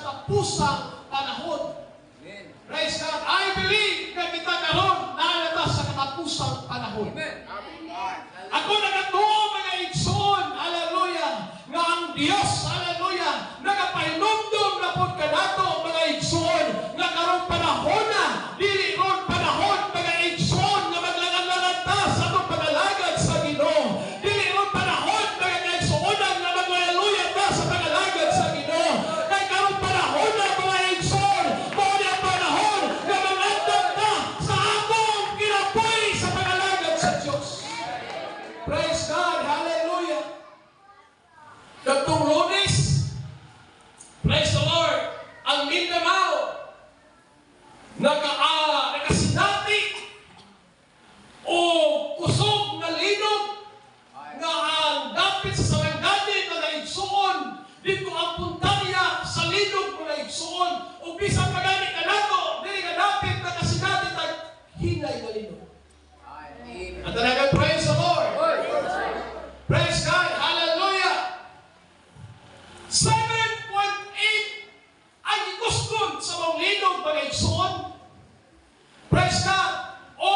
katapusang panahon. Amen. Praise God. I believe nga kita karon naa na sa katapusang panahon. Amen. Ako nagatuo, mga igsoon, hallelujah, nga ang Dios, hallelujah, nagapahinumdum na pod kanato, mga igsoon, nga karong panahon na, dili ron panahon, mga igsoon, nga maglangan-langan ta sa atong pangalagad sa Ginoo. Dili ron panahon, mga kaigsuonan, nga magluya ta sa pangalagad sa Ginoo. Kay karong panahon na, mga igsoon, mao ni ang panahon nga mangandam ta sa atong kinabuhi sa pangalagad sa Dios. Praise God! Hallelujah! Katong Lunes, praise the Lord, ang Mindanao, nakasinati o kusog nga linog nga ang dapit sa Sarangani, mga igsuon, dito ang puntarya sa linog, mga igsuon, ug bisan pa gani kanato dili nga dapit, nakasinati tag hinay nga linog. Amen. At talaga, praise the Lord. Praise God. Hallelujah. 7.8 ang gikusgon sa mga linog, mga igsoon. Praise God. O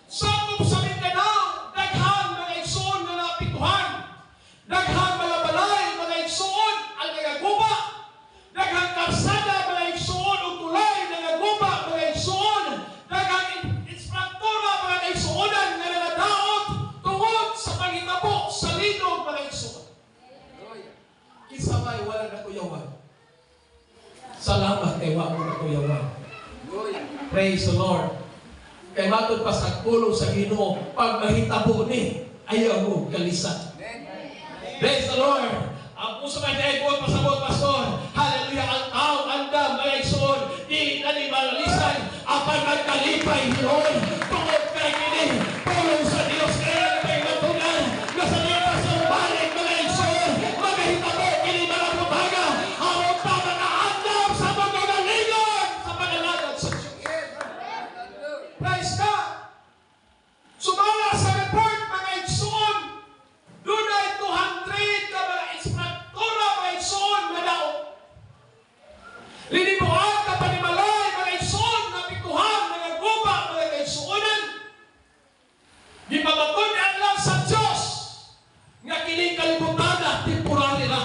sakop sa Mindanao, daghan, mga igsoon, nga naapektuhan. Daghan mga balay, mga igsoon, ang nagaguba. Daghang karsada, mga igsoon, ug tulay nagaguba, mga igsoon. Daghang infrastruktura, mga kaigsuonan, nga nagadaot tungod sa panghitabo sa linog, mga igsoon. Kinsa may wala nakuyawan? Salamat kay wa mo nakuyawan. Praise the Lord. Kay matod pa sa pulong sa Ginoo, pag mahitabo ni, ayaw mo kalisan. Praise the Lord. Ang puso kay ay buot pasabot, pastor. Hallelujah. Ang tao andam, mga igsoon, di na ni malalisan apan magkalipay hinuon tungod kay kini pulong sa Dios kaya kay matunan nga sa Dios sa balik, mga igsoon, magahitabo kini mga butaga aron ta makaandam sa pagkagalingon sa pangalagad sa Dios. Praise God. Sumala sa report, mga igsoon, dunay 200 ka mga infrastruktura, mga igsoon, nga daot. Linibuan ka panimalay, mga igsoon, naapektuhan, mga guba, mga kaigsuonan. Gipamatud-an lang sa Diyos nga kining kalibutan na temporary ra.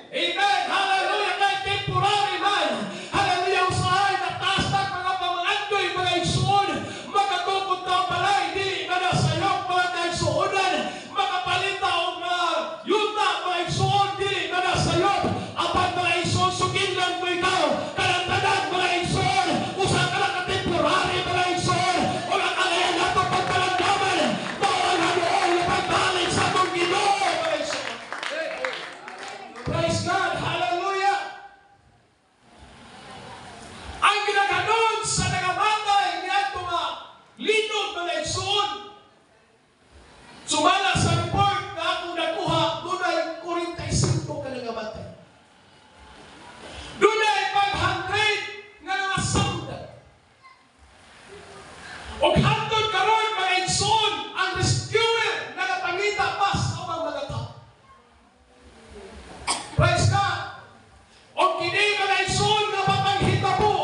Amen. Hallelujah. Kay temporary man. Hallelujah. Usahay nataas na mga pangandoy, mga igsoon. Makatukod ta balay. Dili na na sayop, mga kaigsuonan. Makapalita og mga yuta, mga igsoon. Dili na na sayop. Apan, mga igsoon, sugin lang ko ikaw. Kanang tanan, mga igsoon, usa ka lang ka temporary, mga igsoon. O ang kalayan nato pagpalandaman, mao ang hanuon nga pagbalik sa atong Ginoo, mga igsoon. Praise God! Hallelujah! Ang ginaganon sa nangamatay niadto nga linog, mga igsoon, sumala sa report na akong nakuha, dunay 45 ka nangamatay. Dunay 500 nga nangasamdan. Og hantod karon, mga igsoon, ang rescuer nagapangita pa sa ubang mga tao. Praise God! O kini, mga igsoon, nga mapanghitabo,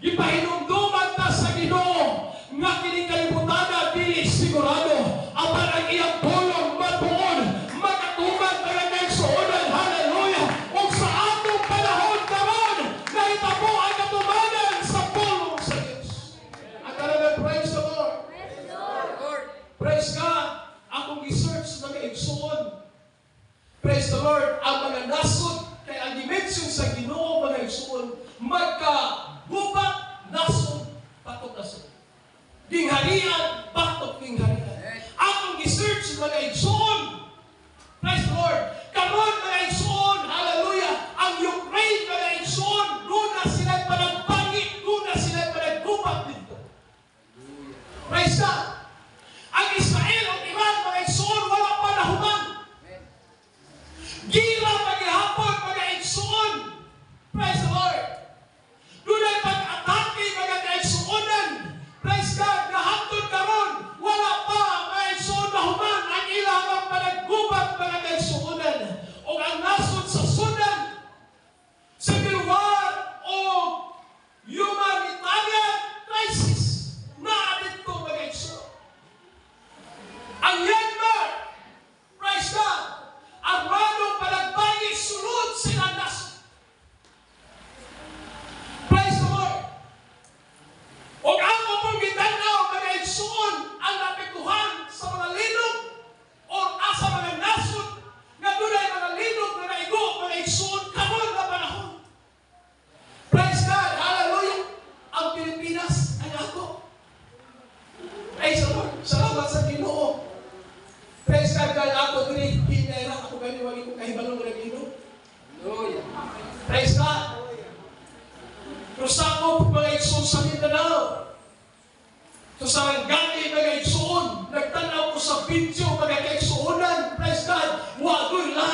gipahinumduman ta sa Ginoo nga kini kalibutan dili sigurado, apan ang iyang pulong matuon, makatuman, mga kaigsuonan. Hallelujah! Ug sa atong panahon karon, nahitabo ang katumanan sa pulong sa Dios. Ang talagang praise the Lord. Praise God. Akong i-search, mga igsoon, praise the Lord, ang mga nasod kay ang dimension sa Ginoo, mga igsoon, magkagubat nasod batok nasod. Gingharian batok gingharian. Akong gi-search, mga igsoon, praise the Lord. Karon, mga igsoon, hallelujah, ang Ukraine, mga igsoon, duna sila panagpangit, duna sila panaggubat dito. Praise God. Ang Israel ug Iran, mga igsoon, wala pa nahuman. Gira paghihapon, mga igsoon. Praise the Lord. Dunay pag-atake, mga kaigsuonan. Praise God, nga hantod karon wala pa, mga igsoon, nahuman ang ilang mga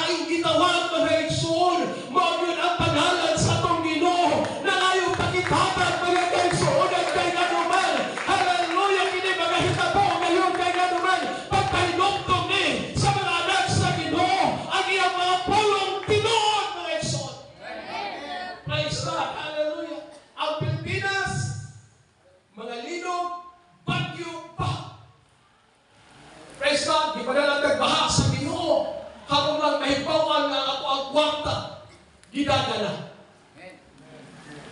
laing gitawag, mga igsoon. Mao gyud ang pangalan sa atong Ginoo. Nangayo pakitabang, mga kaigsuonan, kay nganuman. Hallelujah, kini mga hitabo ngayon kay nganuman. Pagpahinumdom ni sa mga anak sa Ginoo ang iyang mga pulong tinuod, mga igsoon. Praise God. Hallelujah. Ang Pilipinas, mga linog, bagyo, baha. Praise God. Di pa na lang nagbaha sa Ginoo. Habang lang mahibawan nga ako ang kwarta, gidaga na. Amen.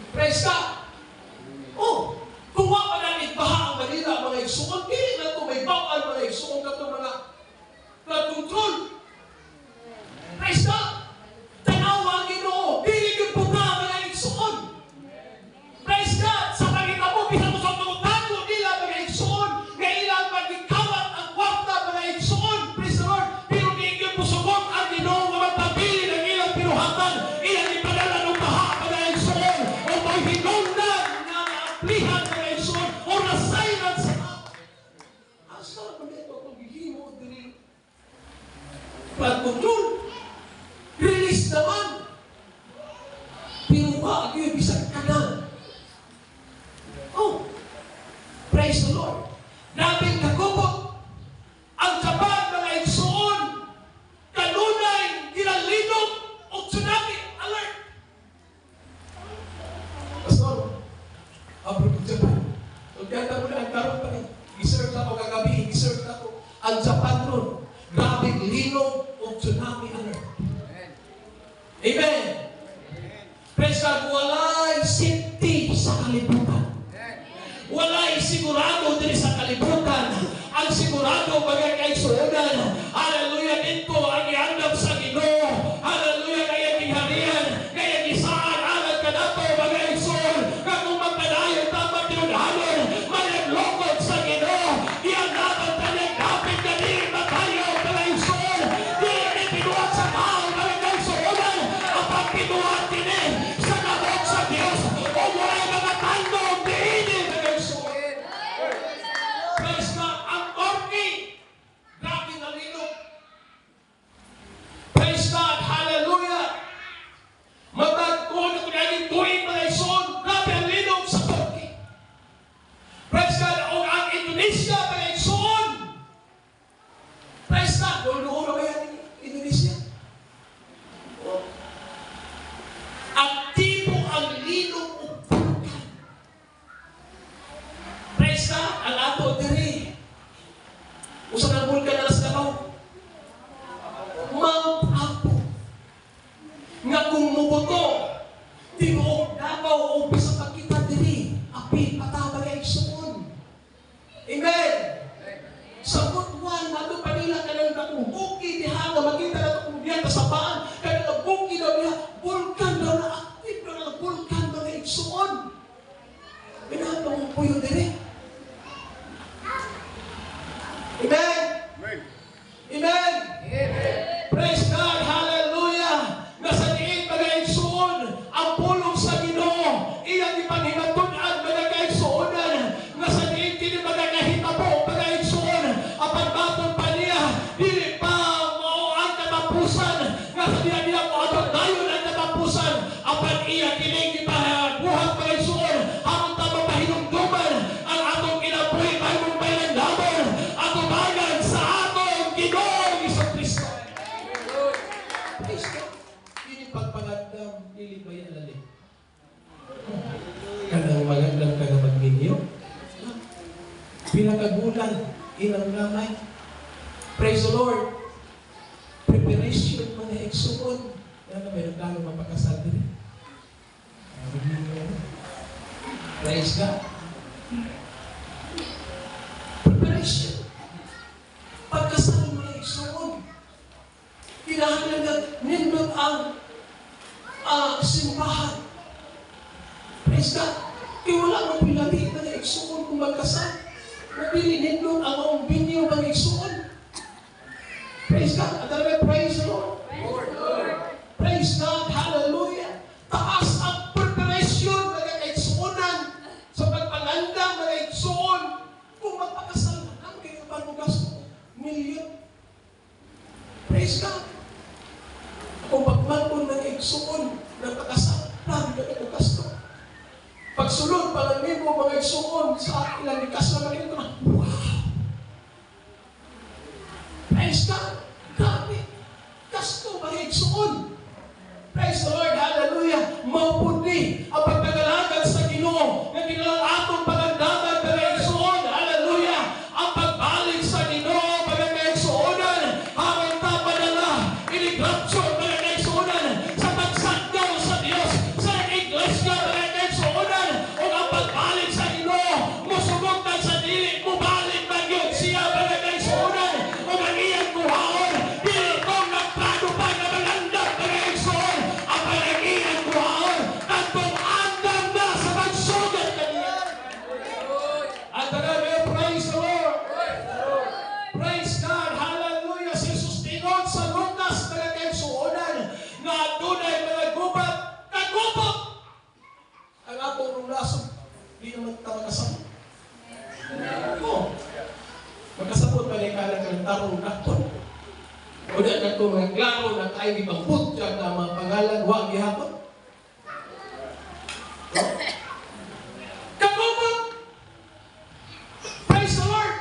Praise God. Oh, kung wa pa na baha ang Manila, mga igsuon, dili na ito may bawal, mga igsuon, katong mga flood control. Praise God. Tanawa ang Ginoo, dili gyud buga, mga igsuon. Praise God. Sa pangitabo, bisan mo sa mga tago nila, mga igsuon, nga ilang magikawat ang kwarta, mga igsuon. Praise the Lord. Pero di gyud musugot ang Ginoo nga magpabilin ang ilang binuhatan. Ilang ipadala ng baha, mga igsuon. O may hinungdan nga maaplihan, mga igsuon, o nasayran sa tao. Asa man ito kung gihimo diri? Flood control. Release naman. Pero wa gyud bisan kanang. Oh, praise the Lord. Grabe kagubot. Ang Japan, mga igsuon, kanunay ginalinog og tsunami alert. Pastor, abro ko Japan. Ug yata mo na ang karon pa ni. Giserve na ko kagabi, giserve na ko. Ang Japan ron, grabe linog og tsunami alert. Amen. Amen. Praise God, walay safety sa kalibutan. Amen. Walay sigurado diri sa kalibutan. Ang sigurado, mga kaigsuonan, hallelujah, dito ang iandam sa Ginoo. Hallelujah, kaya gingharian, kaya gisaan alad kanato, mga igsuon, nga kung magpadayon ta matinud-anon, mayaglokod sa Ginoo, iandaman ta niya kapit nga dili matayo, mga igsuon. Dili ni binuhat sa tao, mga kaigsuonan, apan binuhat kini sa kamot sa Dios. O walay mga tandong diini, mga igsuon. Praise God. Ang Turkey, grabe na linog. Praise God. Hallelujah. Matag kung ano kung tuig, mga igsoon, grabe ang linog sa Turkey. Praise God. O ang Indonesia, mga igsoon. Praise God. Doon na kaya Indonesia? Oh. Aktibo ang linog ug bulkan. Praise God. Ang ato diri. Usa ka bulkan na sa Davao? Mount Apo. Nga kung mubuto, tibuok Davao o bisa pagkita diri, apil pata, mga igsoon. Amen. Sa Butuan, nato pa nila kanang dakong bukid diha nga makita nato kung diha ta sa paan, kanang bukid daw diha, bulkan daw na active daw na bulkan, mga igsoon. Minahal mong puyo diri. Amen. Amen. Amen. Praise God. Hallelujah. Nga sa diin, mga igsoon, ang pulong sa Ginoo, iyang ipanghimatud-an, mga kaigsuonan. Nga sa diin kini mga kahitabo, mga igsoon, apan baton pa niya, dili pa mao ang katapusan. Nga sa diya niya moabot dayon ang katapusan, apan iya kining gipabuhat, mga igsoon, aron ta mapahinumduman ang atong kinabuhi mahimong mahilandamon atubangan sa atong Ginoong Kristo. Praise God. Dili pagpangandam, dili ba yan lali? Kanang magandam ka nga magminyo. Pila ka gulang, ilang gamay. Praise the Lord. Preparation, mga igsuon. Yan na may nagplano mapakasal din. Magminyo. Praise God. Preparation. Pagkasal, mga igsuon. Kinahanglan nga nindot ang simbahan. Praise God. Kaya wala mong pilami, mga igsuon, kung magkasal. Mabili nindot ang maong binyo, mga igsuon. Praise God. At talaga, praise the Lord. Praise God. Hallelujah. Taas ang preparation, mga kaigsuonan, sa pagpangandam, mga igsuon. Kung magpakasal na, ang kayo pa mo gasto? Milyon. Praise God. Kung pagmanton ng igsuon, napakasal, grabe ka na gasto. Pagsulod pa lang nimo, mga igsuon, sa ilang ikasal na ito na, wow! Praise God! Grabe! Gasto, mga igsuon. Praise the Lord! Hallelujah! Mao pud ni ang pagpangalagad sa Ginoo nga kinalang atong pangandaman, mga igsuon. Hallelujah! Ang pagbalik sa Ginoo, mga kaigsuonan, aron ta padala inig rapture, mga kaigsuonan, sa pagsanggaw sa Dios sa iglesia, mga kaigsuonan, ug ang pagbalik sa Ginoo mosugot sa dili mobalik man gyud siya, mga kaigsuonan, ug ang iyang kuhaon dili tong nagplano pa nga mangandam, mga igsuon, ang ang iyang kuhaon kadtong andam na sa pagsugat kaniya. At tanan, praise the Lord. Praise God. Hallelujah. Si Jesus tingon sa Lucas, mga kaigsuonan, nga adunay mga gubat kagubot. Ang atong runglasog, di naman ta makasabot. Oh. Makasabot pa ni ka ng tarong dakton. O di ka mga klaro na kayo ibang butyag na mga pangalan, wa gihapon. Kagubot! Praise the Lord!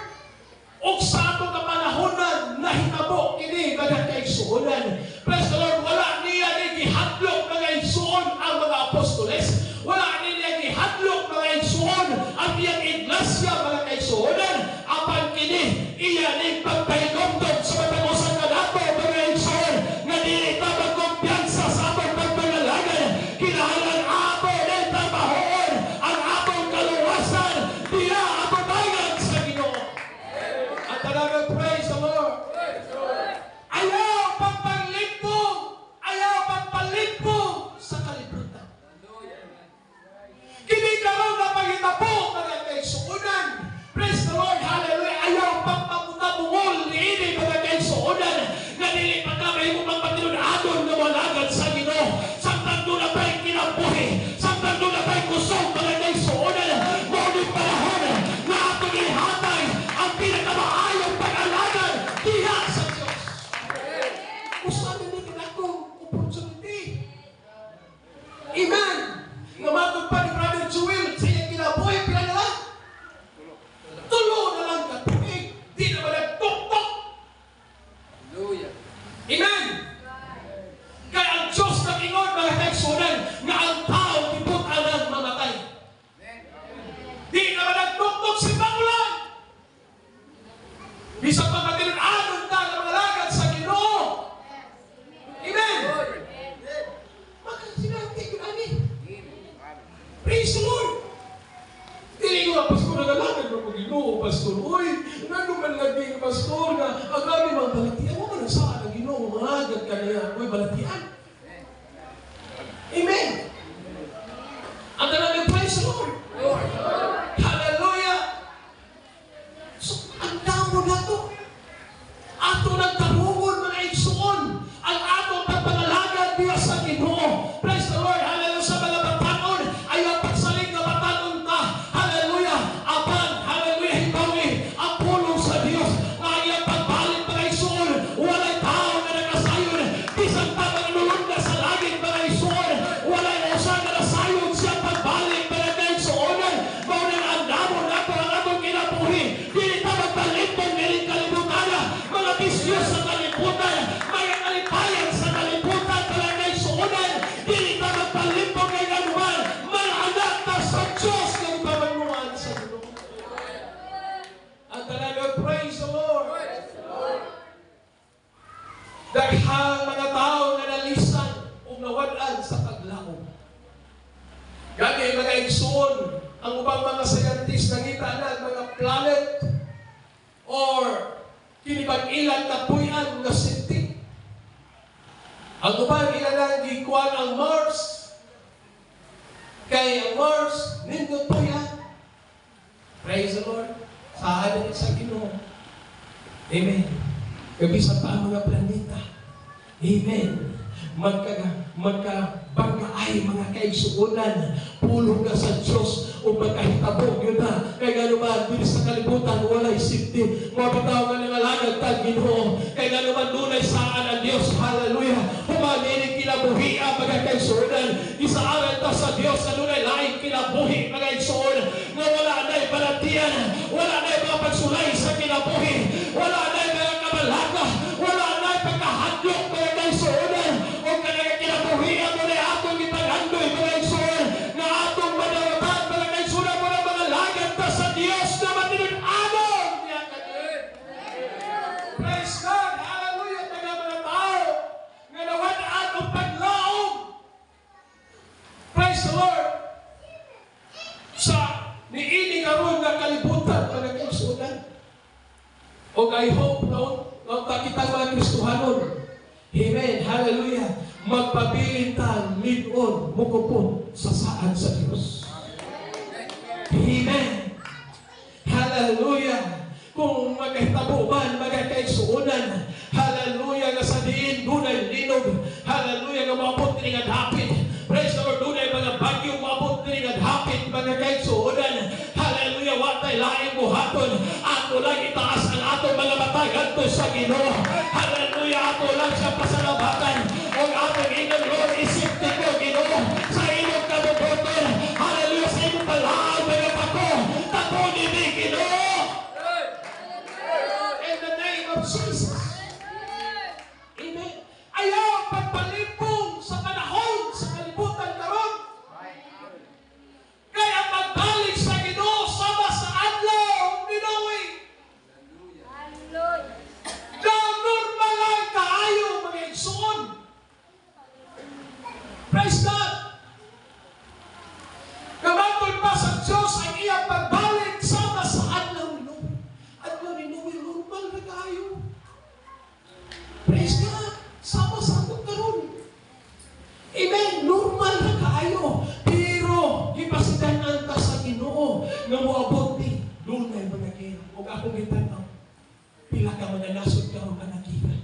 Ug sa atong kapanahonan, nahitabo kini, mga kaigsuonan. Praise the Lord, wala niya ni gihadlok, mga igsuon, ang mga apostoles. Wala niya gihadlok, mga igsuon, ang iyang iglesia, mga kaigsuonan. Apan kini iya ning pagpahinomdom sa matag usa kanato, mga igsuon, nga dili ta magkumpiyansa sa atong pagpangalagad. Kinahanglan ato ning trabahoon ang atong kaluwasan diha atubangan sa Ginoo. At talaga, praise the Lord. Ayaw pagpanglimpong, ayaw pagpalimpong sa kalibutan. Kini karon na panghitabo, mga kaigsuonan. Praise the Lord, hallelujah. Ayaw pagpamutabungol niini, mga kaigsuonan, nga dili pa ka mahimo magpatinud-adon nga moalagad sa Ginoo. Samtang duna pa'y kinabuhi, samtang duna pa'y kusog, mga kaigsuonan, mao ni panahon nga atong ihatag ang pinakamaayong pag-alagad diha sa Diyos. Usa ni kinakong opportunity. Amen. Nga matod pa ni Brother Joel sa iyang kinabuhi, pila na lang? 3 na lang ka tuig. Di na ba nagtuktok? Hallelujah. Amen. Kaya ang Diyos nag-ingon, mga kaigsuonan, nga ang tao gibut-anan mamatay. Amen. Di na ba nagtuktok si Pangulan? Bisan pa matinud-anon ta nga mangalagad sa Ginoo. Amen. Makasinati yun ani. Amen. Praise the Lord. Dili ko nga, "Pastor, nagalagad mo ko Ginoo, Pastor. Uy, ngano man lagi, Pastor, nga ang kami mga balatian mo man saan ang Ginoo, mangalagad ka niya, uy, balatian." Amen. Ang tanan, praise the Lord. Hallelujah. So, ang damo na to. Ato nagtarungon, mga igsuon, ang atong pagpangalagad diha sa Ginoo. Praise the Lord. Hallelujah. Sa mga batanon, ayaw pagsalig nga batanon ta. Hallelujah. Apan, hallelujah, hibawi ang pulong sa Dios nga ang iyang pagbalik, mga igsuon, walay tao nga nakasayon. Bisan pa mga nulunda sa langit, mga igsuon, walay usa nga nasayon siya pagbalik, mga kaigsuonan. Mao na ang damo nato ang atong kinabuhi. Dili ta magpalimpong nining kalibutan, mga bisyo sa kalibutan, mga kalipayan sa kalibutan, mga kaigsuonan. Dili ta magpalimpong kay anuman, mga anak ta sa Diyos nga gipamanuan sa Ginoo. Ang talaga, praise the Lord. Daghang mga tao nga nalisan ug nawad-an sa paglaom. Gani, mga igsuon, ang ubang mga scientist nangita na ang mga planet or kinibang ilang kapuy-an nga city. Ang uban ila nang gikuan ang Mars. Kay ang Mars nindot puy-an. Praise the Lord. Sa sa Ginoo. Amen. Kay bisan pa ang mga planeta. Amen. Magka ay mga kaigsuonan, pulong ka sa Diyos o magkahitabo yun na. Kay ngano man, diri sa kalibutan, walay safety. Mga bataw nga nangalagad tag Ginoo. Kay ngano man, dunay saan ang Diyos. Hallelujah. Human kinabuhi ang mga kaigsuonan. Gisaaran ta sa Dios sa dunay laing kinabuhi, mga igsoon, nga wala na'y balatian, wala na'y mga pagsulay sa kinabuhi, wala na'y mga kabalaka, wala na'y pagkahadlok, mga kaigsuonan. O kanang kinabuhi ang muna atong ipaghandoy, mga igsoon, nga atong madawatan, mga kaigsuonan mo na mga lagad ta sa Dios na matinud-anon niya kaniya. Praise God! Hallelujah! Taga mga tao nga nawad-an og paglaom. Praise the Lord! Sa niini karon nga kalibutan, mga kaigsuonan. Og I hope na unta kitang mga Kristohanon. Amen. Hallelujah. Magpabilin ta lig-on mukupon sa saad sa Dios. Amen. Hallelujah. Kung magkahitabo man, mga kaigsuonan, hallelujah, nga sa diin dunay linog, hallelujah, nga maabot diri nga dapit. Praise the Lord, dunay mga bagyo maabot diri nga dapit, mga kaigsuonan. Hallelujah, wa tay laing buhaton. Ato lang itaas ang atong mga mata ngadto sa Ginoo. Hallelujah, ato lang siya pasalamatan. Og atong ingon, "Lord, isipti ko, Ginoo, sa imong kabubut-on. Hallelujah, sa imong balaod, mga pako. Tabuni mi, Ginoo." In the name of Jesus. Amen. Ayaw pagpalimpong sa panahon sa kalibutan karon. Kaya pagbalik sa Ginoo sama sa adlaw ni Noe. Na normal lang kaayo, mga igsoon. Praise God. Kamatod pa sa Diyos ang iyang pagbalik sama sa adlaw ni Noe. Adlaw ni Noe, normal na kaayo. Praise God. Sama sa atong karon. Amen. Normal na kaayo. Pero gipasidan-an ta sa Ginoo nga moabot ni dunay mga gera. Ug akong gitan-aw, pila ka mga nasod karon nga naggira.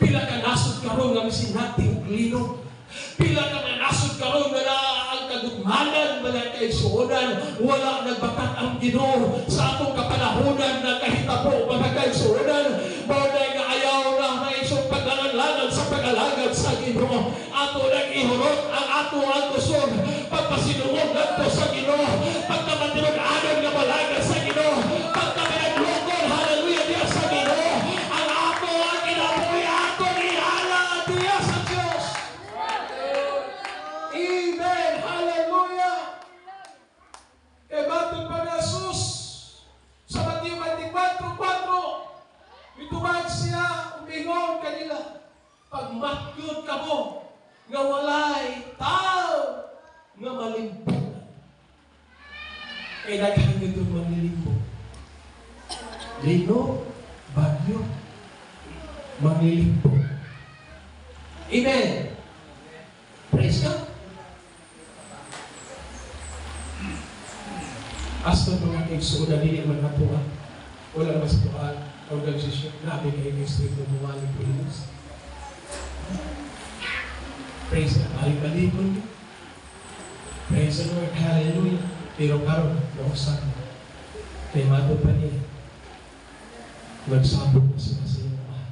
Pila ka nasod karon nga misinati og linog. Pila ka mga nasod karon nga naa ang kagugmanan, mga kaigsuonan, wala nagbakat ang Ginoo sa atong kapanahonan na kahitabo, mga kaigsuonan. Mao na nga ayaw na maisog paglangan-langan sa pag-alagad sa Ginoo. Ato nang ihurot ang ato ang kusog pagpasinungog ngadto sa Ginoo, pagkamatinud-anon nga malagad sa Ginoo, pagkamanaglugon, hallelujah, diya sa Ginoo. Ang ato ang kinabuhi atong ihalad diya sa Dios. Amen. Hallelujah. Kay matod pa ni Jesus sa Mateo 24:4, mitubag siya, umingon kanila, "Pagmatyod kamo nga walay tao nga malimpungan." Kay daghan gid manlilimbong. Linog, bagyo, manlilimbong. Amen. Praise God. Asto mga kaigsuonan, dili man ato ah. Wala naman sa tuan organisasyon. Grabe kayo ministry ko bumalik po. Praise God. Balik-balikon niyo. Praise the Lord. Hallelujah. Pero karon, nausap na. Kay matod pa niya, nagsabot na sila sa iyong mahal.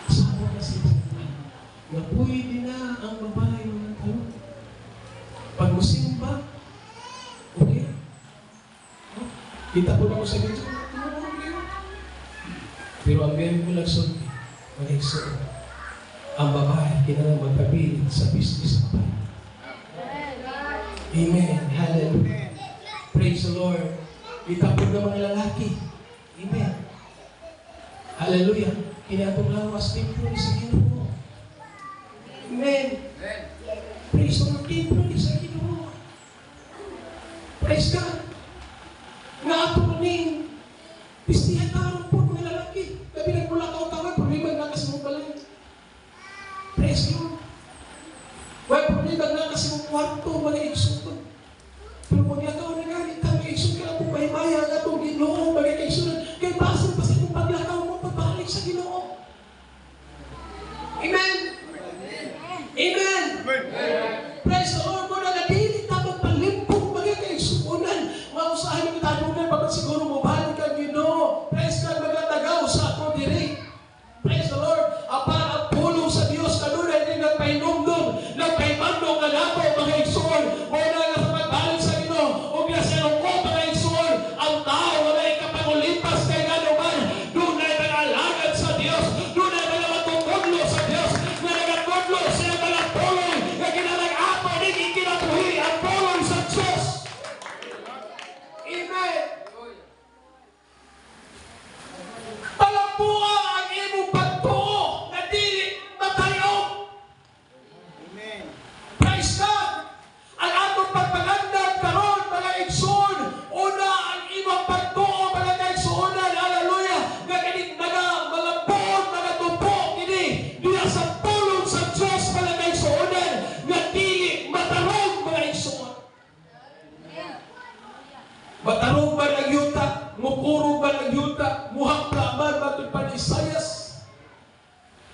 Sabot na sila sa iyong mahal. Nga pwede na ang babae mga talon. Pag musimba, okay. Oh, kita po na ko sa video, tumulong kayo. Pero ang meron ko nagsulti, mga igsoon, ang babae kinahanglan magpabilin sa business sa babae. Amen. Hallelujah. Praise the Lord. Itapod ng mga lalaki. Amen. Hallelujah. Kini atong lawas, templo ni sa Ginoo. Amen. Praise the Lord. Templo ni sa Ginoo. Praise God. Nga ato ning pistihan karon po mga lalaki. Labi nagmula ka tawag, problema na kasi mong balay. Praise the Lord. Why problema na kasi mong kwarto, mga igsoon. Pero maglakaw na gani ka, mga igsoon ka lang kung mahimaya nga itong Ginoo, mga kaigsuonan. Kay basin pa sa imong paglakaw mo, pagbalik sa Ginoo. Amen! Amen! Praise the Lord. Muna na dili ta magpalimpong, mga kaigsuonan. Mausahan yung kita pa man siguro mo balik ang Ginoo. Praise God, magatagaw sa ako diri. Praise the Lord. Apan ang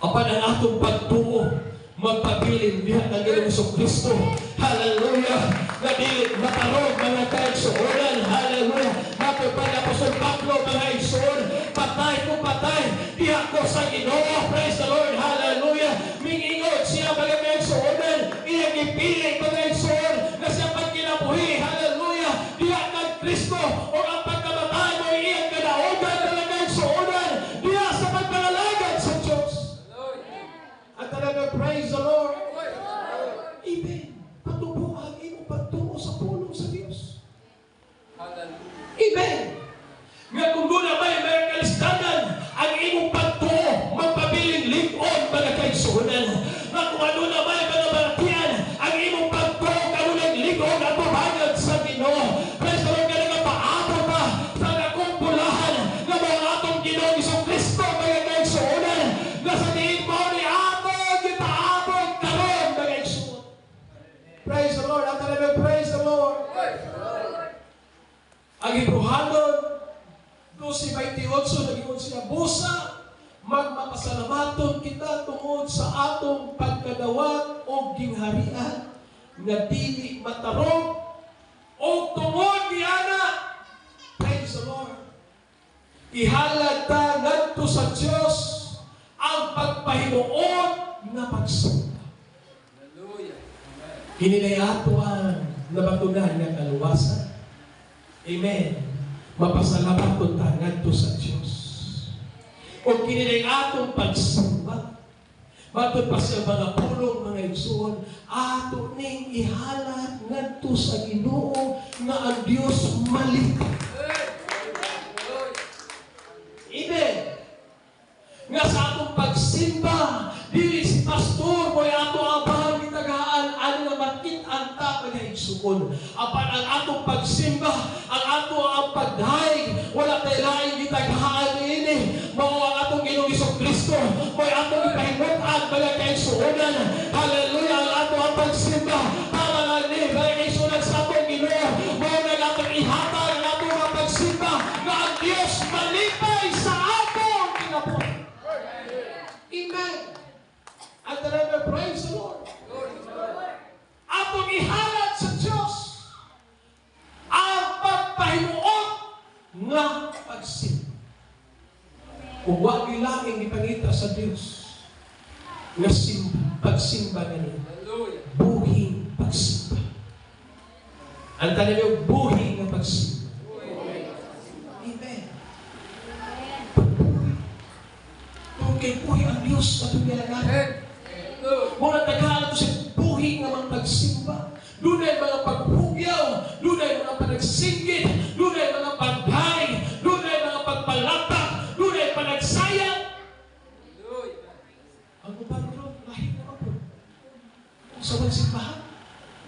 Apan ang atong pagtuo magpabilin diha kang Ginoong Kristo. Hallelujah! Nga dili matarong, mga kaigsuonan. Hallelujah! Matod pa ni Apostol Pablo, mga igsoon, patay ko patay, diha ko sa Ginoo. Praise the Lord! Hallelujah! Mingingon siya, mga kaigsuonan, iyang gipili, mga igsoon, nga siya pagkinabuhi. Hallelujah! Diha kang Kristo o ang pagkamatay mo iyang kadaugan, mga kaigsuonan, diha sa pagpangalagad sa Diyos. Hallelujah. At talaga, praise the Lord. Amen. Patubo ang imong pagtuo sa pulong sa Diyos. Hallelujah. Amen. Nga kung doon na may kalistanan, ang imong pagtuo, magpabiling lig-on, mga kaigsuonan. Nga kung ano na may mga balatian, ang imong pagtuo, kanunang lig-on at tubangan sa Ginoo. Praise the Lord, nga nagapaabot pa sa dakong pulahan nga mga atong Ginoong Kristo, mga kaigsuonan, nga sa diin mo ni atong gipaabot karon, mga igsuon. Praise the Lord. Ang talaga, praise the Lord. Ang Hebreohanon 12:28, nag-ingon siya, "Busa, magmapasalamaton kita tungod sa atong pagkadawat o gingharian nga dili matarong o tungod niana," praise the Lord, "ihalad ta ngadto sa Dios ang pagpahimuot nga pagsimba." Hallelujah. Amen. Kini nay ato ang nabatunan nga kaluwasan. Amen. Mapasalamat ta ngadto sa Dios. O kini nay atong pagsimba. Matod pa sa mga pulong, mga igsoon, ato ning ihalad ngadto sa Ginoo nga ang Dios malipay. Hallelujah. Amen. Nga sa atong pagsimba, dili si pastor mo'y ato abang gitagaan ano nga makit-an ta, mga igsuon. Apan ang atong pagsimba, ang ato ang pagdayeg, wala tay laing gitagaan niini. Mao ang atong Ginoong Kristo, mo'y atong ipahimut-an, mga kaigsuonan. Hallelujah, ang ato ang pagsimba para nga ni, mga kaigsuonan, sa atong Ginoo. Mao na ang atong ihatag ang atong mga pagsimba nga ang Dios malipay sa atong kinabuhi. Amen. At talaga, praise the Lord. Atong ihalad sa Diyos ang pagpahimuot nga pagsimba. Kung wa laing ipangita sa Diyos nga simba, pagsimba na niya, Hallelujah. Buhing pagsimba. Ang tanan yung buhi nga pagsimba. Amen. Pagbuhi. Kung kay buhi ang Diyos sa atong gialagaran. Amen. Hallelujah. Muna tagaan ato sa buhi nga mga pagsimba. Dunay mga paghugyaw, dunay mga panagsinggit, dunay mga pagdayeg, dunay mga pagpalatak, dunay panagsayang. Hallelujah. Ang uban ron, lahit naman po. Kung sa mga simbahan,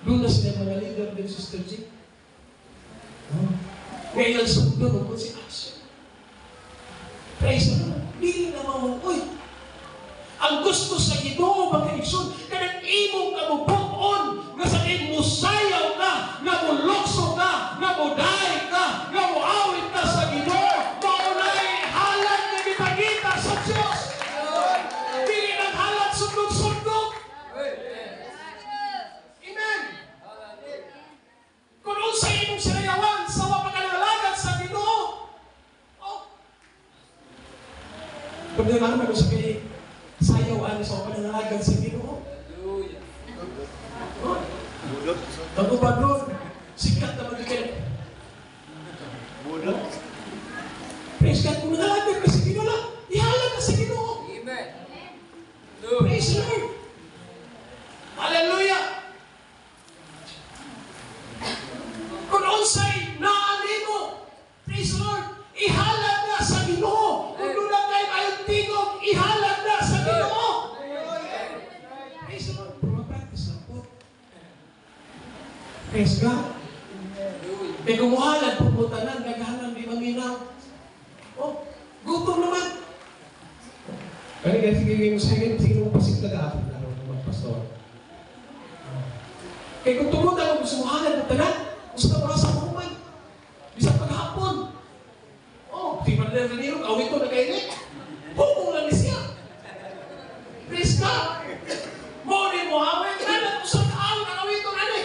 doon na sila mga leader din, Sister G. Oh. Ngayon sundon, kung si Asher. Praise the Lord. Dili na mga uy. Ang gusto sa Ginoo, mga igsoon, kanang imong kamubuon nga sa imo musayaw ka, nga mulukso ka, nga mudayeg ka, nga muawit ka sa Ginoo, maunay halad nga gipangita sa Dios. Dili nang halad sundog-sundog. Amen. Hallelujah. Kung unsa imong sinayawan sa wa pa ka nangalagad sa Ginoo. Oh. Kung naman sa kay sayaw ani sa wa pa nangalagad sa Ginoo. Hallelujah. Oh. Ang uban ron, sikat naman di kayo. Budot. Praise God, kung nangalagad ka sa Ginoo lang, ihalad ka sa Ginoo. Amen. Hallelujah. Praise the Lord. Hallelujah. Kung unsay naa nimo, praise the Lord, ihalad na sa Ginoo. Kung doon lang kayo ayong tingog, ihalad na sa Ginoo. Praise the Lord. Pero practice lang po. Praise God. Hallelujah. May kumuhalad po po tanan, naghalang di maminaw. Oh, gutom naman. Kani kasi sige sige sige mo pasig na ako laro naman, pastor. Oh. Kay kung tungod ang gusto mo tanan, gusto mo sa human. Bisan paghapon. Oh, di man na nilo awit ko na kay ni. Hukong lang ni siya. Praise God. Mo ni mo awit na usag awit ang awiton ani.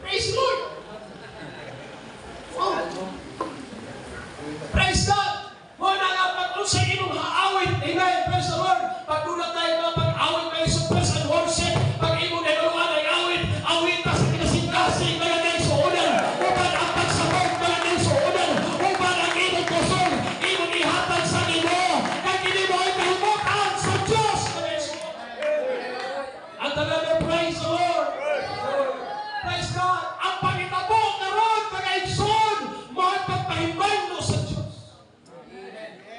Praise the Lord. Oh. Praise God. Mo na nga pag unsa imong haawit. Amen. Praise the Lord. Pag doon tayo mga pag-awit kayo sa praise and worship, pag imong nahibaluan ang awit, awita sa kinasing-kasing mga kaigsuonan, uban ang pagsabog mga kaigsuonan, uban ang imong kusog, imong ihatag sa Ginoo, kay kini mo ay kahimutan sa Diyos mga kaigsuonan. Ang tanan, praise the Lord. Praise God. Ang pangitabo karon mga igsoon, mao ang pagpahimano sa Diyos.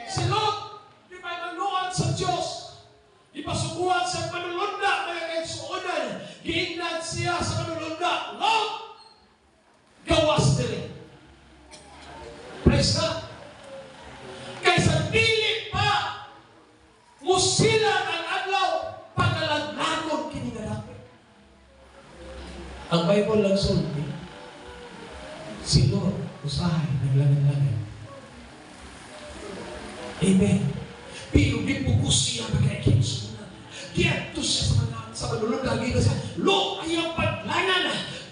Si Lot, di ba manuan sa Diyos? Ipasukuan sa manulunda, mga kaigsuonan. Giingnan siya sa manulunda. "Lot, gawas diri." Praise God. Kaysa dili pa musilang ang adlaw, pagalaglagon kini nga dapit. Ang Bible lang sulti, si Lot, usahay, naglangan-langan. Amen. Pero di po siya magkaikisunan. Giadto siya sa mga sa manulunda, gina siya, "Lot, ayaw paglangan.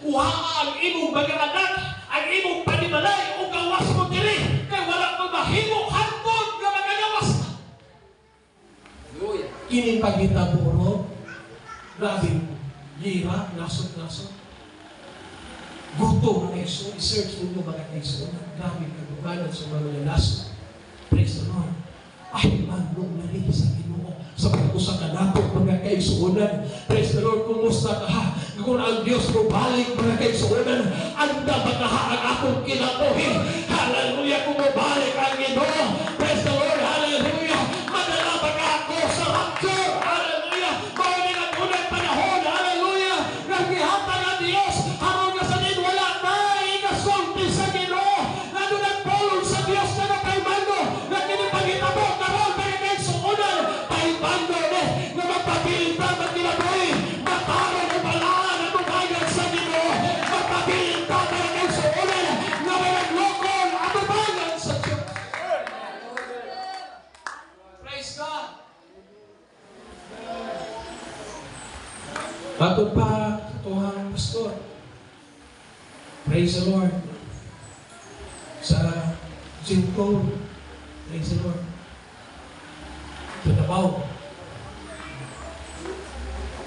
Kuha ang imong mga anak, ang imong panimalay, o gawas mo diri. Kay wala mo mahimo hantod nga magagawas ka." Hallelujah. Kining paghitabo ro, grabe, gira, nasot-nasot. Gutom mga igsoon, i-search ninyo mga igsoon, grabe kagumanan sa mga nasot. Praise the Lord. Ay, manong na rin sa Ginoo sa pag-usa ka nato mga kaigsuonan. Praise the Lord, kumusta ka ha? Kung ang Diyos mo balik mga kaigsuonan, anda ba ka ha ang akong kinabuhi? Hallelujah, kung mobalik ang Ginoo. Praise the Lord, hallelujah. Madala ba ka ako sa rapture? Hallelujah. Mao ni ang unang panahon, hallelujah. Nga gihatag ang Dios aron nga sa din wala tay ikasulti sa Ginoo. Nga dunay pulong sa Dios na nakaimando nga kini panghitabo karon mga kaigsuonan, paimando ni nga magpabilin ta magkinabuhi, mataron o balaan ang atubangan sa Ginoo. Magpabilin ta mga kaigsuonan nga walang lokon atubangan sa Dios. Praise God. Matod pa sa tuhang pastor. Praise the Lord. Sa Jimco. Praise the Lord. Sa Davao.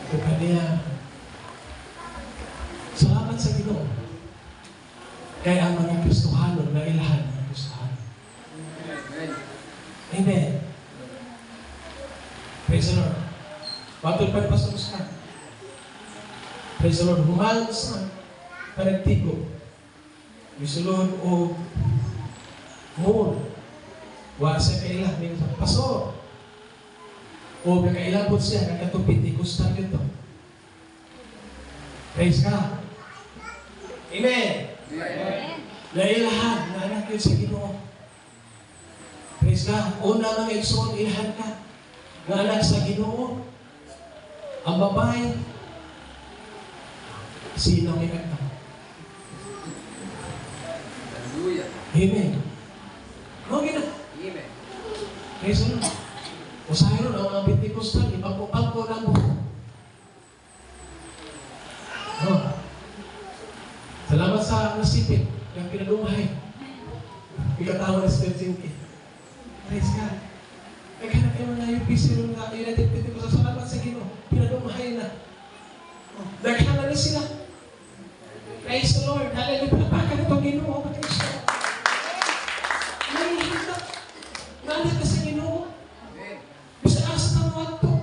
Ito kaniya. Salamat sa Ginoo. Kaya ang mga Kristohano na ilahan ng Kristohano. Amen. Amen. Praise the Lord. Matod pa ni Pastor Oscar. Praise the Lord. Human sa panagtigo. Praise the Lord. O more. Wa sa kaila. May sa pastor. O nakaila po siya. Nakatong Pentecostal yun to. Praise God. Amen. Amen. Nailahan na anak yun sa Ginoo. Praise God. Una mga igsoon, ilhan ka. Nga anak sa Ginoo. Ang babae, sino ang ikanta? Hallelujah. Amen. No, gina. Amen. Praise the Lord. Usahay ron ang mga Pentecostal, ipagpapagpo na mo. No. Salamat sa nasipit ng pinalumahay. Ikatawa na si Jinky. Praise God. Naghanap kayo mga UPC ron na United Pentecostal. Salamat sa Ginoo. Pinalumahay na. Oh, naghanap na sila. Praise the Lord. Hallelujah. Palapakan ito Ginoo. Praise the Lord. Nangihita. Nanak ka sa Ginoo. Amen. Bisa asa ka mo ato.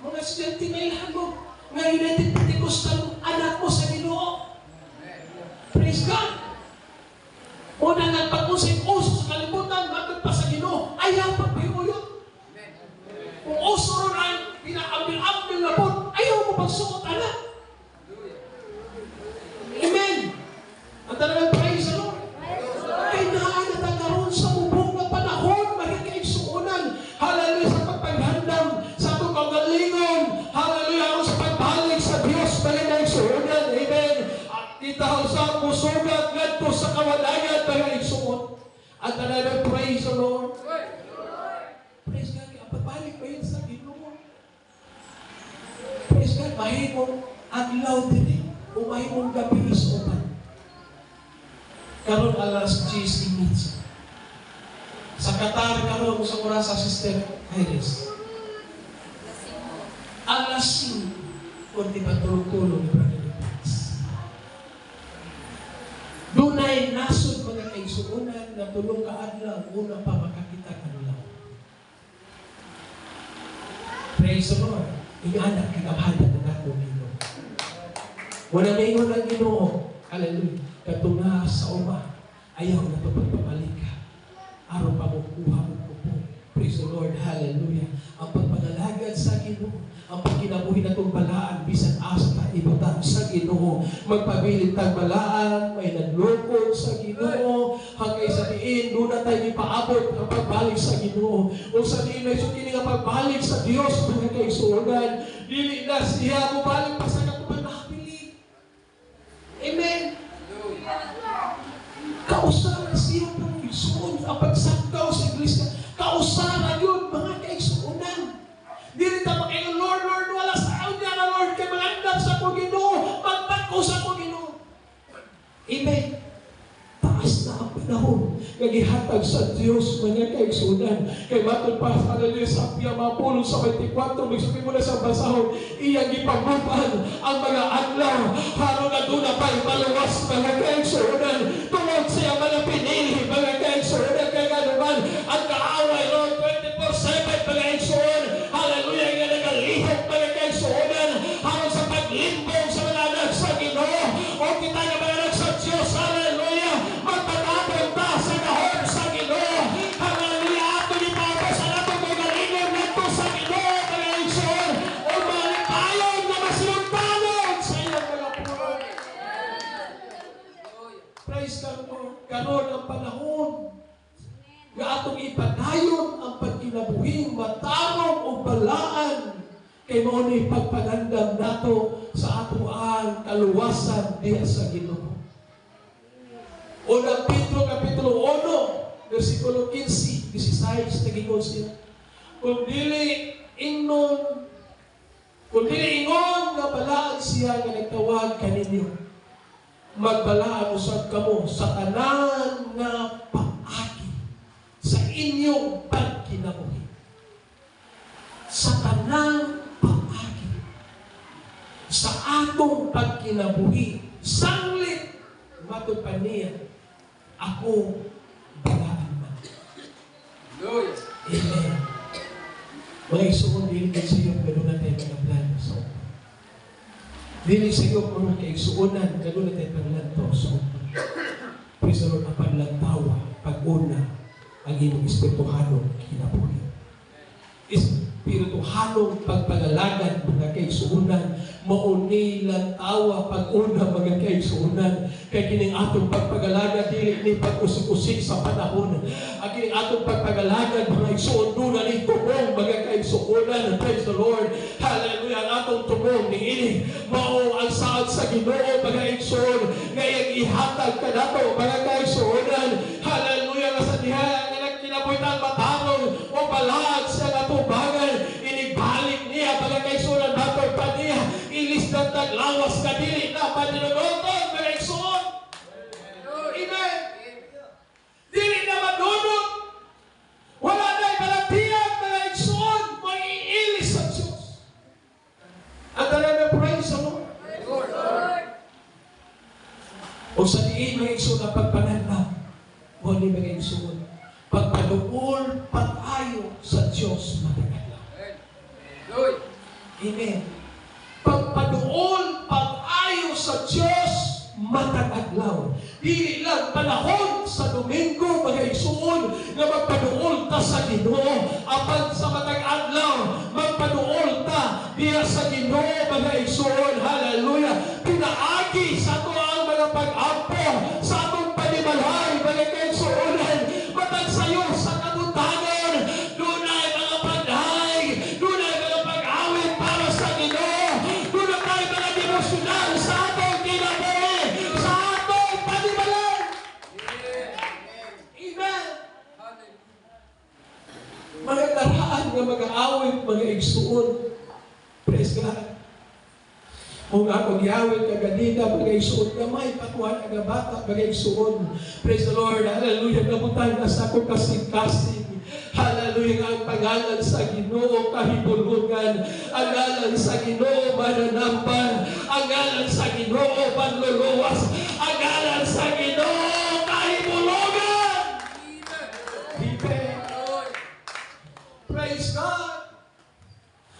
Mga estudyante, may lahat mo. Nga United Pentecostal, anak mo sa Ginoo. Praise God. Una nga pag-usay uso sa kalibutan, matod pa sa Ginoo, ayaw pagpahuyot. Amen. Kung uso ron ang pinaambil-ambil na po, ayaw mo pagsuot, anak. Hallelujah. Amen. Ang talagang praise the Lord. Kay naa na ta karon sa mubong nga panahon, magkakaigsuonan. Hallelujah sa pagpaghandam sa atong kaugalingon. Hallelujah aron sa pagbalik sa Dios mga kaigsuonan. Amen. At kita sa musugat ngadto sa kawalangan mga igsuon. At talagang praise the Lord. Praise God. Kaya pagbalik pa yun sa Ginoo. Mahimong adlaw diri o mahimong gabi sa uban. Karon alas 10:30. Sa Qatar karon, sa oras sa Sister Iris? Alas 5. Kunti pa tulog-tulog ni Brother Lopez. Dunay nasod, mga kaigsuonan, nga 3 ka adlaw una pa makakita adlaw. Praise the Lord. Ingana kagamhanan ng atong Ginoo. Wala na ang Ginoo. Hallelujah. Katunga sa uma, ayaw na ito pagpamalika. Aron pa mo kuha mo kupo. Praise the Lord. Hallelujah. Ang pagpangalagad sa Ginoo, ang pagkinabuhi natong balaan, bisan asa ta ibutang sa Ginoo. Magpabilin tag balaan, may naglukod sa Ginoo, hanggang sa diin, doon na tayo ipaabot ang pagbalik sa Ginoo. O sa diin, may kini nga pagbalik sa Dios, mga kaigsuonan, dili na siya mobalik pa sa katong nahabilin. Amen. Kausaran siya, mga igsuon, ang pagsakaw sa iglesia. Kausaran yun, mga kaigsuonan. Dili ta makaingon, "Lord, Lord, wala sa niya na Lord, kay mangandam sa ko Ginoo, magpag sa ko Ginoo." Amen. Taas na ang panahon nga gihatag sa Dios, mga kaigsuonan. Kay matod pa, hallelujah, sa piyang mga pulong sa 24, magsupi mo na sa basahon, iyang gipabuban ang mga adlaw, haron na doon na pa'y maluwas, mga kaigsuonan. Tungod siya mga pinili, mga kaigsuonan, kay nga naman, ang kaaway, Lord, 24/7, mga igsuon, hallelujah, nga nagalihok, mga kaigsuonan, haron sa paglimbong sa mga anak sa Ginoo, o kita nga mga anak sa Diyos, hallelujah, magpatabon ta sa gahom sa Ginoo, hallelujah, ato ni Papa sa atong kagalingon ngadto sa Ginoo, mga igsuon, o malipayon nga masinugtanon sa iyang mga pulong. Praise the Lord. Karon ang panahon nga atong ipadayon ang pagkinabuhing matarong o balaan kay mao ni pagpangandam nato sa atoang kaluwasan diha sa Ginoo. Unang Pedro kapitulo 1 versikulo 15, 16, nagingon siya. Kung dili ingon nga balaan siya nga nagtawag kaninyo, magbalaan usab kamo sa tanan nga paagi sa inyong pagkinabuhi. Sa tanang paagi sa atong pagkinabuhi, sanglit matod pa niya, ako balaan man. Hallelujah. Amen. Mga igsoon, dili sa iyo kaduna tayo mga plano sa uban. Dili sa iyo, mga kaigsuonan, kaduna tayo paglantaw sa uban. Praise the Lord, ang paglantawa, pag-una, ang imong espirituhanong kinabuhi. Espirituhanong pagpangalagad, mga kaigsuonan, mauni lantawa pag-una, mga kaigsuonan, kay kining atong pagpagalagad dili ni pag-usik-usik sa panahon. Ang kining atong pagpagalagad, mga igsuon, duna ni tumong, mga kaigsuonan. Praise the Lord. Hallelujah. Ang atong tumong ni ini mao ang saad sa Ginoo, mga igsuon, nga iyang ihatag kanato, mga kaigsuonan. Hallelujah, nga sa diha nga nagkinabuhi ang matarong o balaan sa atubangan, inigbalik niya, mga kaigsuonan, matod pa niya, ilis na taglawas ka dili na paninunoton, mga igsuon. Amen. Dili na madunot. Wala na balatian, mga igsuon, maiilis sa Diyos. Ang tanan na praise the Lord. Lord. O sa diin, mga igsuon, ang pagpanandam, o ni mga igsuon, pagpaduol pag-ayo sa Diyos matag adlaw. Hallelujah. Amen. Pagpaduol pag-ayo sa Diyos matag adlaw. Dili lang panahon sa Domingo, mga igsuon, nga magpaduol ta sa Ginoo, apan sa matag adlaw magpaduol ta diha sa Ginoo, mga igsuon. Hallelujah. Pinaagi sa ato ang mga pag-ampo sa atong panimalay, mga kaigsuonan, matag sayo sa kabuntagon, dunay mga pagdahig, dunay mga pag-awit para sa Ginoo, dunay mga devosyonal sa atong kinabuhi, sa atong panimalay. Amen. Mga karaan nga mga awit, mga igsuon. Praise God. Kung ako gihawit kaganina, mga igsuon, gamay patuhan ang bata, mga igsuon. Praise the Lord, hallelujah, nabutan na sa akong kasing-kasing. Hallelujah, ang pangalan sa Ginoo kahibulungan, ang ngalan sa Ginoo mananampan, ang ngalan sa Ginoo manluluwas, ang ngalan sa Ginoo kahibulungan. Amen. Praise God.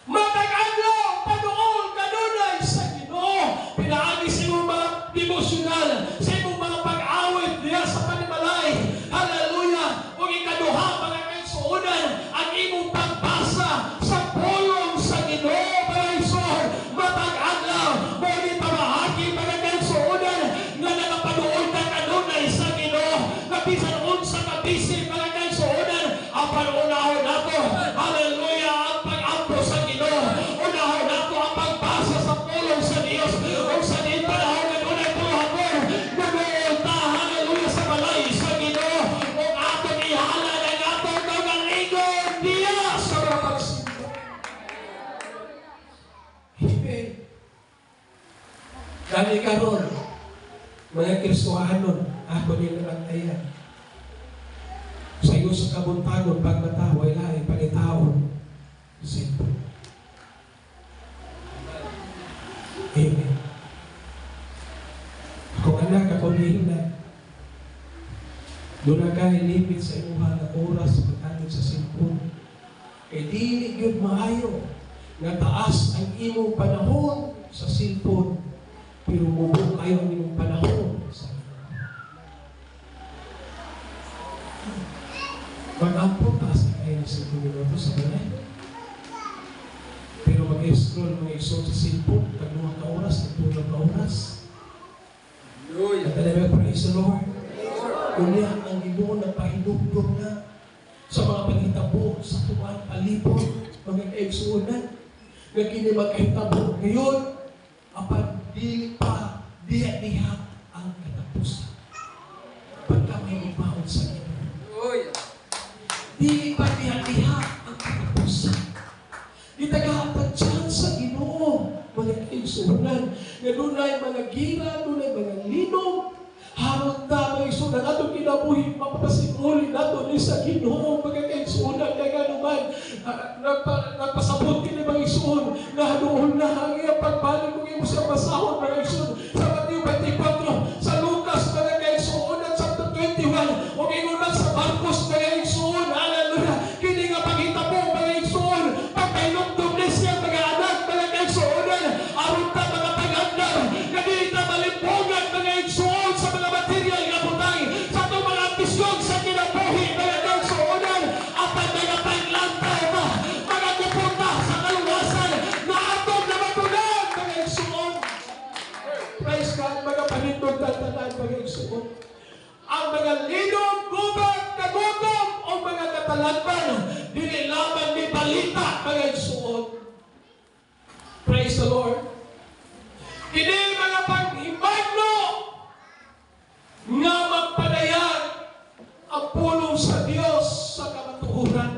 Matag adlaw, paduol kanunay sa Ginoo. Pinaagi sa imong mga devotional, sa imong mga pag-awit diya sa panimalay. Hallelujah! Ug ikaduha, mga kaigsuonan, ang imong pagbasa sa pulong sa Ginoo, mga igsoon, matag adlaw. Mao ni pamaagi, mga kaigsuonan, nga nagapaduol ka kanunay sa Ginoo. Nga bisan unsa ka busy, mga kaigsuonan, apan unahon nato, hallelujah, ang pag-ampo sa Ginoo. Unahon nato ang pagbasa sa pulong sa Dios. Ug sa diin panahon nga dunay buhaton, muduol ta, hallelujah, sa balay sa Ginoo. Ug atong ihalad ang atong kaugalingon diya sa mga pagsimba. Amen. Gani karon, mga Kristohanon, ako nila bantayan. Sa iyo sa kabuntagon, pagmata, way lahi, pangitaon, cellphone. Amen. Akong anak, ako nihina. Doon na kay limit sa imuha nga oras paggamit sa cellphone. Kay dili gyud maayo nga taas ang imong panahon sa cellphone pero mubo kayo ang imong panahon sa Ginoo. Mag-ampo taas na kayo ng 5 minuto sa balay. Pero mag-scroll mga igsoon sa cellphone, tagluha ka oras, tagtulog ka oras. Hallelujah. At alam mo, praise the Lord. Unya, ang Ginoo nagpahinumdum na sa mga panghitabo sa tuwan palibot, mga kaigsuonan, nga kini magkahitabo ngayon, apan dili pa diha-diha ang katapusan. Pagka may ibaon sa Ginoo. Hallelujah. Dili pa diha-diha ang katapusan. Gitagaan chance sa Ginoo, mga kaigsuonan, nga dunay mga gira, dunay mga linog, harot ta, mga igsuonan, atong kinabuhi, mapapasiguli nato ni sa Ginoo, mga kaigsuonan, kay ngano man, nagpasabot kini, mga igsuon, nga haduol na ang iyang pagbalik kung imo siya basahon, mga igsuon, sa Mateo 24, sa Lucas, mga kaigsuonan, chapter 21, ug ingon man sa Marcos, mga igsuon, hallelujah, kini nga panghitabo, mga igsuon, pagpahinumdum ni siya, mga anak, mga kaigsuonan, aron ta mga pag-andar, nga dili ta malimpogan, mga igsuon, sa mga material nga butang, sa atong mga ambisyon sa kinabuhi, mga kaigsuonan, apan mga paglantaw ta, mga kupunta sa kaluwasan, na atong namatunan, mga igsuon. Praise God, mga panindot tanan, mga igsuon. Ang mga linog, gubat, kagutom, o mga katalagman, dili lamang ni balita, mga igsuon. Praise the Lord. Kini mga panghimagno nga magpadayag ang pulong sa Dios sa kamatuoran.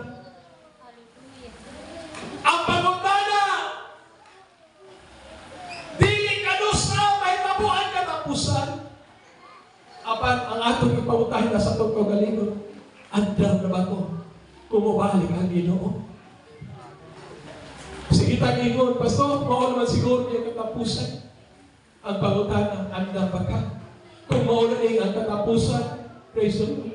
Ang pangutana, dili kanus-a mahitabo ang katapusan. Apan ang atong ipangutahin na sa atong kaugalingon, andam na ba ko kung mobalik ang Ginoo? Sige tag ingon, "Pastor, mao naman siguro niya katapusan." Ang pangutana, andam ba ka kung mao na ang katapusan? Praise the Lord.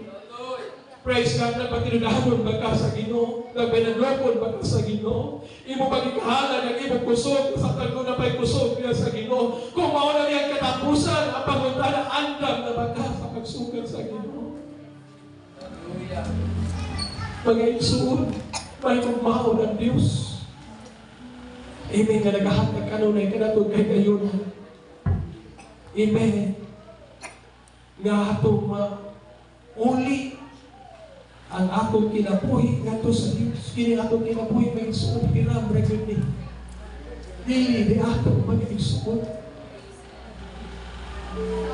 Praise God, nagpatinudanon ba ka sa Ginoo? Nagpanadlokon ba ka sa Ginoo? Imo pagikahalan ang imong kusog sa tagno na pa'y kusog niya sa Ginoo. Kung mao na niya ang katapusan, ang pangutana, andam na ba ka sa pagsugat sa Ginoo? Hallelujah. Mga igsuon, may mao ng Diyos. Amen, nga nagahatag kanunay kanatong kay gayon. Amen. Nga atong mauli ang atong kinabuhi ngadto sa Dios. Kini atong kinabuhi, mga igsuon, hiram ra gyud ni. Dili di ato, mga igsuon.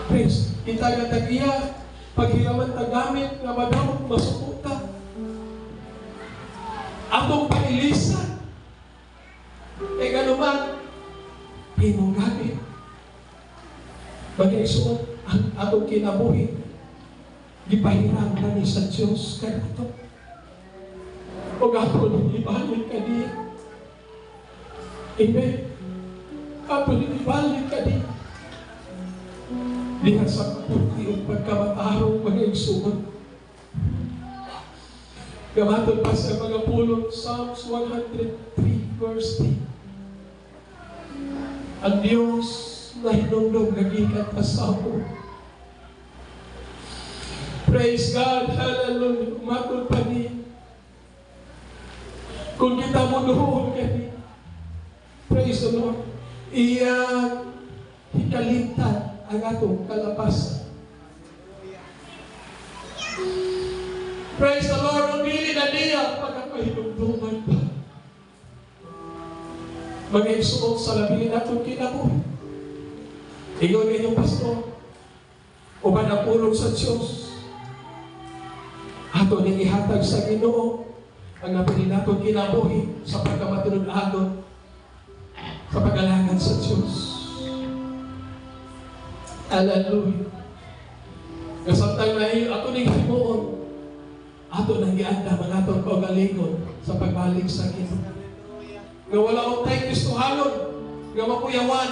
Praise. Kita nga tag-iya, paghiraman ta gamit nga madamot, masuko ta. Atong pailisan. Kay ganuman, imong gamit. Mga igsoon, ang atong kinabuhi, gipahiram na ni sa Diyos kanato. O ato ning ibalik kaniya. Amen. Ato ning ibalik kaniya. Diha sa kaputi ug pagkamatarong, mga igsoon. Gamatod pa sa mga pulong, Psalms 103 verse 10. Ang Diyos na hinumdom nagikan pasamo. Praise God, hallelujah. Matod pa niya. Kung kita mo doon kani. Praise the Lord. Iyang hikalimtan ang atong kalapasan. Praise the Lord. Ang dili na niya pagkapahinumduman pa. Mga igsoon, sa labing natong kinabuhi. Ingon inyong pastor, uban ang pulong sa Diyos. Ato ning ihatag sa Ginoo ang nabilin natong kinabuhi sa pagkamatinud-anon sa pag-alagad sa Diyos. Hallelujah. Nga samtang na ato ning himuon, ato nang giandam ang atong kaugalingon sa pagbalik sa Ginoo. Nga wala untay Kristohanon nga makuyawan.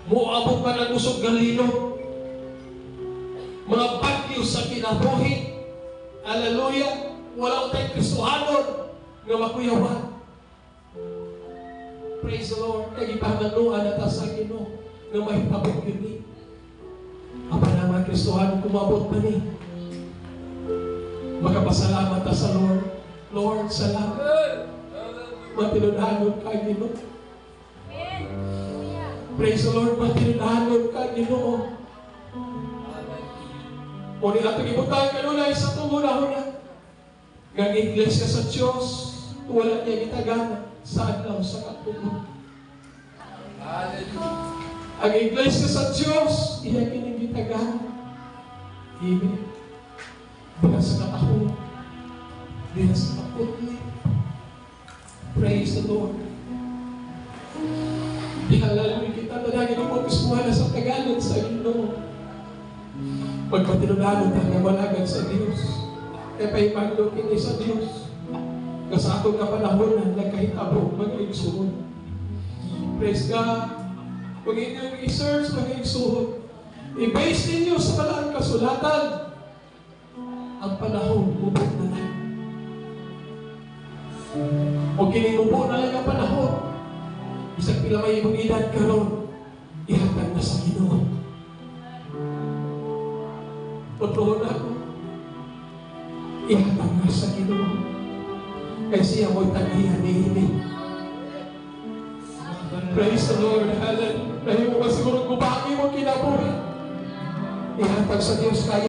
Moabot man ang usog galino. Mga bagyo sa kinabuhi. Hallelujah. Wala untay Kristohanon nga makuyawan. Praise the Lord. Kay gipanganuan na ta sa Ginoo nga mahitabo gyud ni. Apan ang mga Kristohanon, kumabot pa ni, makapasalamat ta sa Lord. Lord, salamat. Matinud-anon ka, Ginoo. Praise the Lord, matinud-anon ka, Ginoo. O ni atong ibutang kanunay sa tunguna-una. Nga ang iglesia sa Diyos, wala niya gitagana sa adlaw sa katugon. Hallelujah. Ang iglesia sa Diyos, iya kining gitagana. Amen. Diha sa katahong, diha sa kaputli. Praise the Lord. Hallelujah. Kita tanagin ang pag sa tagalog sa Ginoo. Pagpatinunanon ta nga malagad sa Dios. Kaya paimagno kini sa Dios. Nga sa atong kapanahon na nagkahitabo, mga igsuon. Praise God. Kung inyong i-search, mga igsuon, i-base ninyo sa Balaang Kasulatan, ang panahon, mubo na lang. O kinimubo na lang ang panahon. Bisag pila may imong edad karon, ihatag na sa Ginoo. Totoo na ako. Ihatag na sa Ginoo. Kay siya mo'y tag-iya niini. Praise the Lord. Hallelujah. Dahil mo ba siguro gubaki mo kinabuhi? Ihatag sa Diyos kaya.